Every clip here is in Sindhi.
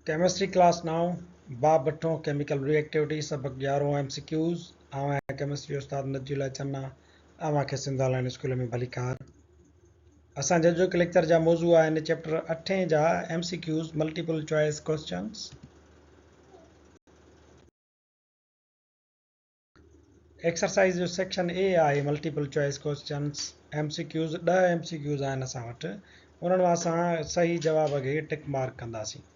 ڪيمسٽري ڪلاس نائون، باب اٺون ڪيميڪل ري ايڪٽيوٽي، سبق يارهون ايم سي ڪيوز، آئون آهيان ڪيمسٽري استاد نجي الله چنا، اوهان کي سنڌ آن لائين اسڪول ۾ ڀليڪار. اسان جا اڄوڪي ليڪچر جا موضوع آهن چيپٽر اٺين جا M C Qs, multiple choice questions. Exercise جو سيڪشن اي آهي multiple choice questions, M C Qs, ڏهه ايم سي ڪيوز آهن اسان وٽ، انهن مان اسان صحيح جواب کي ٽڪ مارڪ ڪنداسين.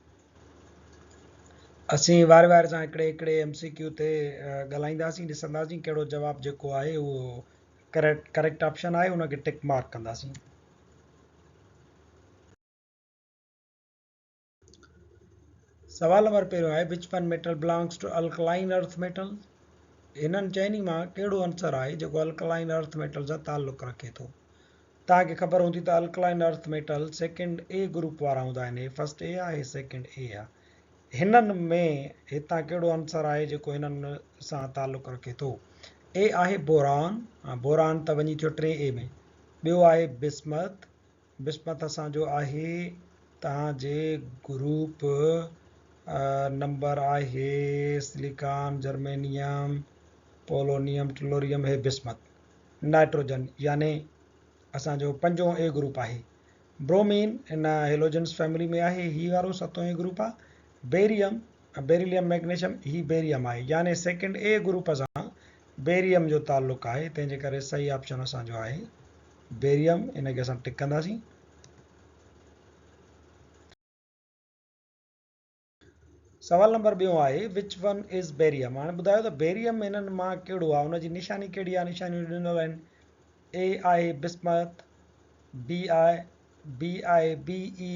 اسين واري واري سان هڪڙي هڪڙي ايم سي ڪيو تي ڳالهائينداسين، ڏسنداسين ڪهڙو جواب جيڪو آهي اهو ڪريڪٽ آپشن آهي، ان کي ٽڪ مارڪ ڪنداسين. سوال نمبر پهريون آهي which one metal belongs to alkaline earth metal هنن چئني مان ڪهڙو عنصر آهي جيڪو الڪلائن ارٿ ميٽل سان تعلق رکي ٿو. توهان کي خبر هوندي ته alkaline earth metal second A group وارا هوندا آهن. هي فرسٽ اي آهي هي سيڪنڊ اي آهي. هنن ۾ هتان ڪهڙو عنصر آهي جيڪو هنن سان تعلق رکي ٿو. اي آهي بوران، بوران ته وڃي ٿيو ٽئين اي ۾. ٻيو آهي بسمٿ، بسمت اسان جو آهي توهان جي گروپ نمبر آهي سليڪان جرمينيم پولونيم ٽلوريم هي بسمت نائٽروجن يعني اسان جو پنجون اي گروپ آهي برومين ان هيلوجنس فيملي ۾ آهي هي وارو ستون اي گروپ آهي بيريم بيريليم ميگنيشيم هي بيريم آهي يعني سيڪنڊ اي گروپ سان بيريم جو تعلق آهي تنهن جي ڪري صحيح آپشن اسان جو آهي بيريم ان کي اسان ٽڪ ڪنداسين. سوال نمبر ٻيون آهي which one is barium هاڻي ٻڌايو ته بيريم انهن مان ڪهڙو آهي ان جي نشاني ڪهڙي آهي نشانيون ڏنل آهن اي آهي بسمت بي آء بي آهي بي اي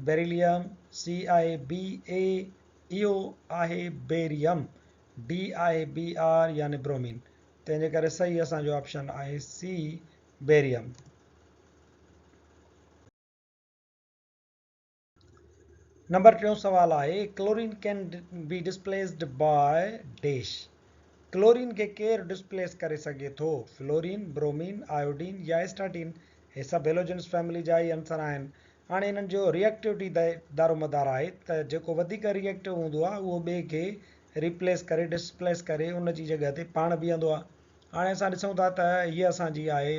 بيريليم سي آهي بي اي اهو آهي بيريم ڊي آهي بي آر يعني برومين تنهن جي ڪري صحيح اسان جو آپشن آهي سي بيريم. نمبر ٽيون سوال آهي chlorine can be displaced by dash chlorine کي ڪير ڊسپليس ڪري سگهي ٿو فلورين، برومين، آيوڊين يا اسٽاٽين هي سڀ هيلوجنس فيملي جا ئي عنصر آهن هاڻي انهن جو ريئڪٽيوٽي تي دارومدار آهي ته جيڪو وڌيڪ ريئڪٽو هوندو آهي اهو ٻئي کي ريپليس ڪري ڊسپليس ڪري ان جي جڳهه تي پاڻ بيهندو آهي. هاڻي اسان ڏسون ٿا ته هيء اسان جي آهي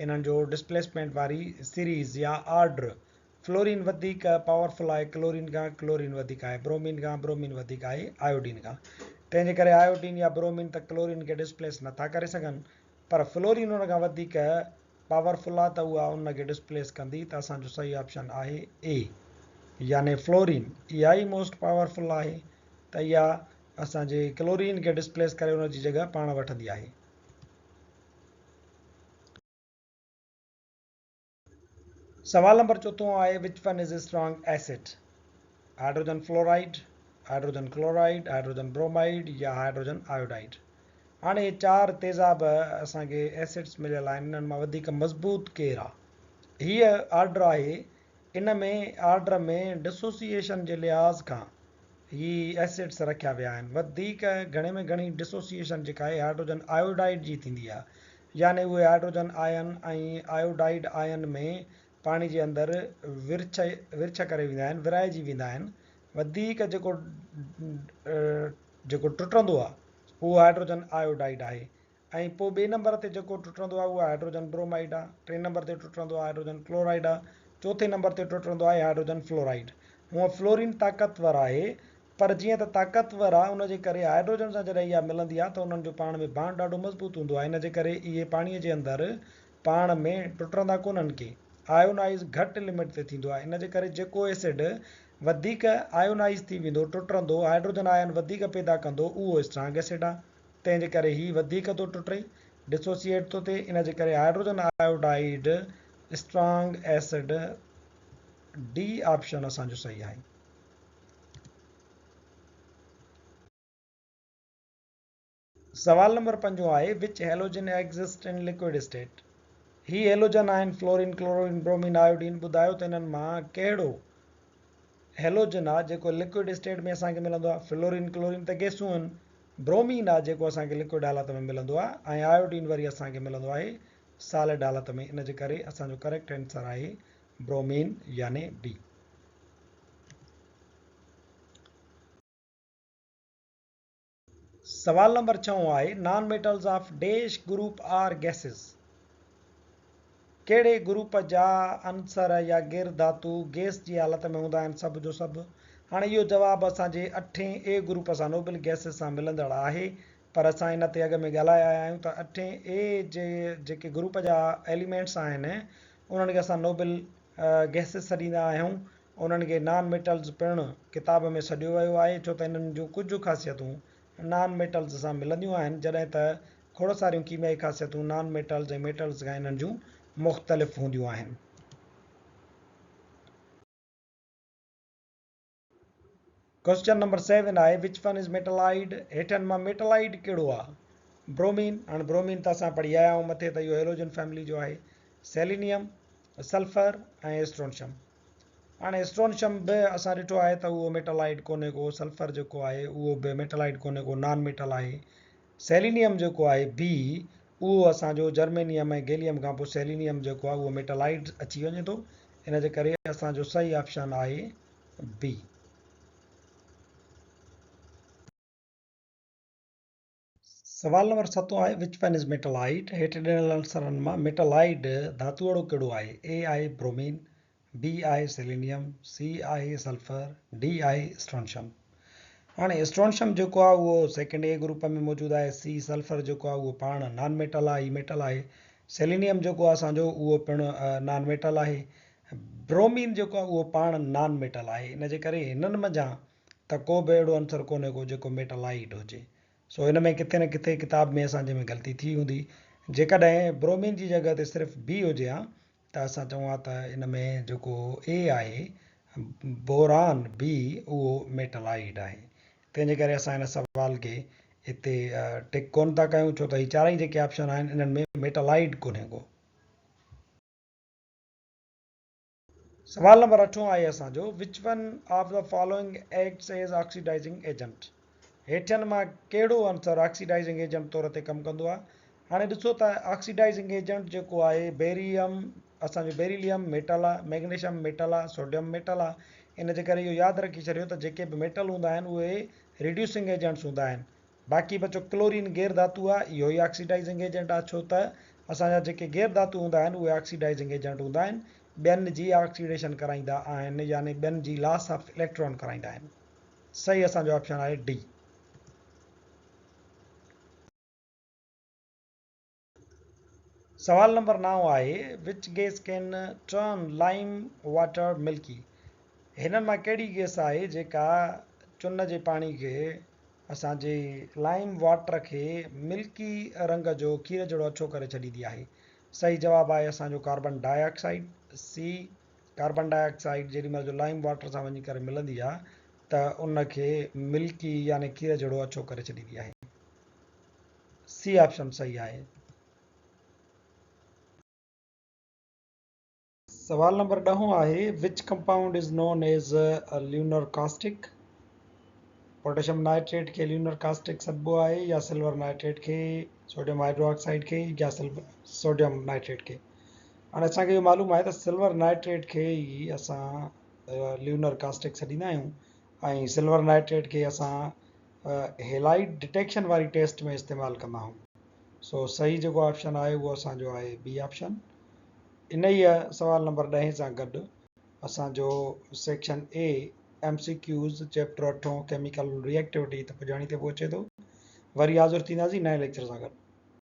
انهن جو ڊسپليسمينٽ واري سيريز يا آرڊر. فلورين وڌيڪ پاورفل آهي ڪلورين کان، ڪلورين وڌيڪ آهي برومين کان، برومين وڌيڪ آهي آيوڊين کان. تنهن جي ڪري آيوڊين يا برومين ته ڪلورين کي ڊسپليس نٿا ڪري سگهن پر فلورين ان کان وڌيڪ پاورفل آ ته اها ان کي ڊسپليس ڪندي ته اسان جو صحيح آپشن آهي اي يعني فلورين اها ئي موسٽ پاورفل آهي ته اها اسان جي ڪلورين کي ڊسپليس ڪري ان جي جڳهه پاڻ وٺندي آهي. سوال نمبر چوٿون آهي which one is strong acid hydrogen fluoride, hydrogen chloride, hydrogen bromide يا هائڊروجن آيوڊائيڊ. هاڻي اهي چار تيزاب اسان کي ايسڊس مليل آهن انهن مان وڌيڪ مضبوط ڪير آ؟ هيء آرڊر آهي ان ۾ آرڊر ۾ ڊسوسيئيشن جي لحاظ کان هي ايسڊس رکيا ويا آهن. وڌيڪ گهڻي ۾ گهڻي ڊسوسيئيشن جيڪا آهي هائڊروجن آيوڊائيڊ جي ٿيندي آهي يعني اهي هائڊروجن آئن ۽ آيوڊائيڊ آئن ۾ پاڻي جي اندر ورڇ ورڇ ڪري ويندا آهن، ورهائجي ويندا آهن. وڌيڪ جيڪو جيڪو ٽٽندو آهي اهو هائڊروجن آيوڊائيڊ آهي ۽ پوء ٻئي نمبر تي جيڪو ٽٽندو آهي اهو هائڊروجن برومائيڊ آهي، ٽئين نمبر تي ٽٽندو آهي هائڊروجن ڪلورائيڊ آهي، چوٿين نمبر تي ٽٽندو آهي هائڊروجن فلورائيڊ. هونء فلورين طاقتور آهي پر جيئن ته طاقتور آهي ان جي ڪري هائڊروجن سان جڏهن اها ملندي آهي ته انهن جو پاڻ ۾ بانڊ ڏاڍو مضبوط هوندو آهي ان جي ڪري اهي پاڻي جي اندر پاڻ ۾ ٽٽندا ڪونهن ڪي آيونائيز گهٽ لمٽ تي ٿيندو آهي ان جي ڪري جيڪو ايسڊ وڌيڪ آيونائيز ٿي ويندو ٽٽندو هائڊروجن آئن وڌيڪ پيدا ڪندو اهو اسٽرانگ ايسڊ آهي تنهن جي ڪري هي وڌيڪ ٿو ٽٽي ڊسوسيئيٽ ٿو ٿئي ان جي ڪري hydrogen iodide strong acid D option اسان جو صحيح آهي. سوال نمبر پنجون آهي which halogen exist in liquid state he halogen آهن فلورين ڪلورين برومين آيوڊين ٻڌايو ته انهن مان ڪهڙو هيلوجن آهي جيڪو لڪوئڊ اسٽيٽ ۾ اسان کي ملندو آهي فلورين ڪلورين ته گيسون آهن برومين آهي جيڪو اسان کي لڪوئڊ حالت ۾ ملندو آهي ۽ آيوڊين وري اسان کي ملندو آهي سالڊ حالت ۾ ان جي ڪري اسان جو ڪريڪٽ آنسر آهي برومين يعني بي. سوال نمبر ڇهون آهي non metals of dash group are gases ڪهڙي گروپ جا عنصر يا غير ڌاتو گيس جي حالت ۾ هوندا آهن سڀ جو سڀ هاڻي اهو جواب اسان جي اٺين اي گروپ سان نوبل گيسز سان ملندڙ آهي پر اسان ان تي اڳ ۾ ڳالهائي آيا آهيون ته اٺين اي جي جيڪي گروپ جا ايليمينٽس آهن انهن کي اسان نوبل گيسز سڏيندا آهيون انهن کي نان ميٽلز پڻ ڪتاب ۾ سڏيو ويو آهي ڇو ته انهن جون ڪجهه خاصيتون نان ميٽلز سان ملنديون آهن جڏهن ته کوڙ ساريون ڪيميائي خاصيتون نان ميٽلز ۽ ميٽلز کان انهن جون مختلف هونديون آهن. ڪوئسچن نمبر سيون آهي which one is metalloid هيٺين مان ميٽلائيڊ ڪهڙو آهي؟ برومين هاڻي برومين ته اسان پڙهي آيا آهيون مٿي ته اهو هيلوجن فيملي جو آهي سيلينيم، سلفر ۽ اسٽرونشم. هاڻي اسٽرونشم به اسان ڏٺو آهي ته اهو ميٽالائيڊ ڪونهي ڪو، سلفر جيڪو آهي اهو به ميٽالائيڊ ڪونهي ڪو، نان ميٽل آهي. سيلينيم جيڪو آهي بي اهو اسان جو جرمينيم ۽ گيليم کان پوء سيلينيم جيڪو آهي اهو ميٽالائيڊ اچي وڃي ٿو، ان جي ڪري اسان جو صحيح آپشن آهي بي. سوال نمبر ستون آهي which one is metalloid هيٺ ڏنل عنصرن مان ميٽالائيڊ ڌاتوئڙو ڪهڙو آهي؟ اي آهي برومين، بي آهي سيلينيم، سي آهي سلفر، ڊي آهي اسٽرونشم. هاڻي اسٽرونشم جيڪو آهي اهو سيڪنڊ اي گروپ ۾ موجود آهي، سي سلفر جيڪو آهي اهو پاڻ نان ميٽل آهي هي ميٽل آهي، سيلينيم جيڪو آهي اسان جو اهو پڻ نان ميٽل آهي، برومين جيڪو آهي اهو پاڻ نان ميٽل آهي ان جي ڪري هنن منجهان ته ڪو به اهڙو عنصر ڪونهي ڪو جيڪو ميٽلائيڊ هجي. سو ان ۾ ڪٿي نه ڪٿي ڪتاب ۾ اسان جي ۾ غلطي ٿي هوندي. جيڪڏهن برومين جي جڳهه تي صرف بي هجي ها ته اسان چئون ها ته ان ۾ جيڪو اي آهي بوران بي اهو ميٽلائيڊ آهي. تنهن جي ڪري اسان ان سوال کي هتي ٽڪ ڪونه ٿا ڪيون ڇو ته هي چارئي جيڪي آپشن آهن انهن ۾ ميٽلائيڊ ڪونهي ڪو. سوال نمبر اٺون آهي اسان جو which one of the following acts as oxidizing agent هيٺين مان ڪهڙو عنصر آڪسيڊائزنگ ايجنٽ طور تي ڪم ڪندو آهي هاڻي ڏسو ته آڪسيڊائزنگ ايجنٽ جيڪو آهي بيريم اسان جو بيريليم ميٽل آهي ميگنيشيم ميٽل آهي سوڊيم ميٽل آهي ان جي ڪري اهو ياد رکي ڇڏيو ته جيڪي به ميٽل هوندا آهن اهي ريڊيوسنگ ايجنٽس هوندا آهن باقي بچو ڪلورين غير ڌاتو آهي اهو ئي آڪسيڊائيزنگ ايجنٽ آهي ڇو ته اسان جا جيڪي غير ڌاتو هوندا آهن اهي آڪسيڊائيزنگ ايجنٽ هوندا آهن ٻين جي آڪسيڊيشن ڪرائيندا آهن يعني ٻين جي لاس آف اليڪٽران ڪرائيندا آهن صحيح اسان جو آپشن آهي ڊي. سوال نمبر نائون آهي which gas can turn lime water milky هنن مان ڪهڙي گيس آهي جيڪا چن جي پاڻي کي اسان جي لائيم واٽر کي ملڪي رنگ جو کير جهڙو اڇو ڪري ڇڏيندي آهي صحيح جواب آهي اسان جو carbon dioxide C carbon dioxide جيڏي مهل جو لائيم واٽر سان وڃي ڪري ملندي آهي ته ان کي ملڪي يعني کير جهڙو اڇو ڪري ڇڏيندي آهي. سي آپشن صحيح آهي. سوال نمبر ڏهون آهي which compound is known as lunar caustic potassium nitrate کي ليونر ڪاسٽڪ سڏبو آهي يا سلور نائٽريٽ کي سوڊيم هائيڊرو آڪسائيڊ کي يا سوڊيم نائٽريٽ کي هاڻي اسان کي اهو معلوم آهي ته سلور نائٽريٽ کي ئي اسان ليونر ڪاسٽڪ سڏيندا آهيون ۽ سلور نائٽريٽ کي اسان هيلائيڊ ڊٽيڪشن واري ٽيسٽ ۾ استعمال ڪندا آهيون سو صحيح جيڪو آپشن آهي اهو اسان جو آهي بي آپشن. انهيء سوال نمبر ڏهين سان گڏ اسان جو section A M C Qs chapter اٺون ڪيميڪل ريئيڪٽيوٽي ته پڄاڻي تي پهچي ٿو. وري حاضر ٿينداسين نئين ليڪچر سان گڏ.